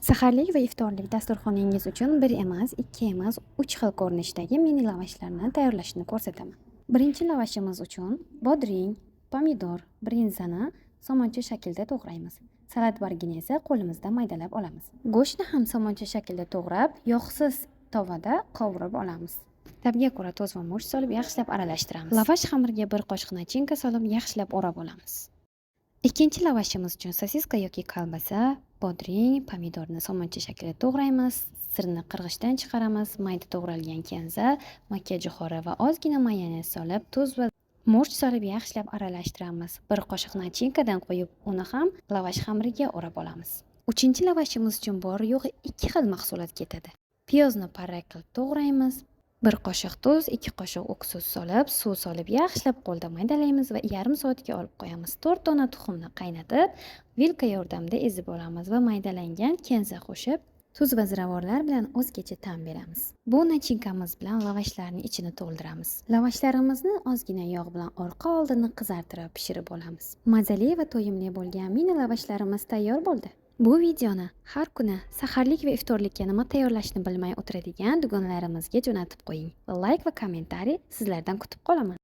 Saharlik va iftorlik dasturxoningiz uchun bir emas, ikki emas, uch xil ko'rinishdagi mini lavashlarni tayyorlashni ko'rsataman. Birinchi lavashimiz uchun bodring, pomidor, brinzani somoncha shaklda to'g'raymiz. Salat bargini esa qo'limizda maydalab olamiz. Go'shtni ham somoncha shaklda to'g'rab, yog'siz tovada qovurib olamiz. Ta'bga ko'ra tuz va murch solib, yaxshilab aralashtiramiz. Lavash xamiriga bir qoshiq начинка solib, yaxshilab o'rab olamiz. Ikkinchi lavashimiz uchun sosiska yoki kolbasa, bodring, pomidorni somoncha shaklida to'g'raymiz, sirni qirg'ichdan chiqaramiz, mayda to'g'ralgan kenza, makkajo'xori va ozgina mayonez solib, tuz va murch solib, yaxshilab aralashtiramiz. Bir qoshiq начинка dan qo'yib, uni ham lavash xamiriga o'rab olamiz. Uchinchi lavashimiz uchun bor yo'g'i ikki xil mahsulot ketadi. Piyozni parrak qilib to'g'raymiz. Bir qoshiq tuz, 2 qoshiq уксус solib, suv solib, yaxshilab qo'lda maydalaymiz va yarim soatga olib qo'yamiz. 4 dona tuxumni qaynatib, vilka yordamida ezib olamiz va maydalangan kenza qo'shib, tuz va ziravorlar bilan o'zgacha ta'm beramiz. Bu начинка miz bilan lavashlarni ichini to'ldiramiz. Lavashlarimizni ozgina yog' bilan orqa oldini qizartirib pishirib olamiz. Mazali va to'yimli bo'lgan mini lavashlarimiz tayyor bo'ldi. Bu videoni har kuni saharlik va iftorlikka nima tayyorlashni bilmay o'tiradigan dugonalarimizga jo'natib qo'ying. Layk va kommentariy sizlardan kutib qolaman.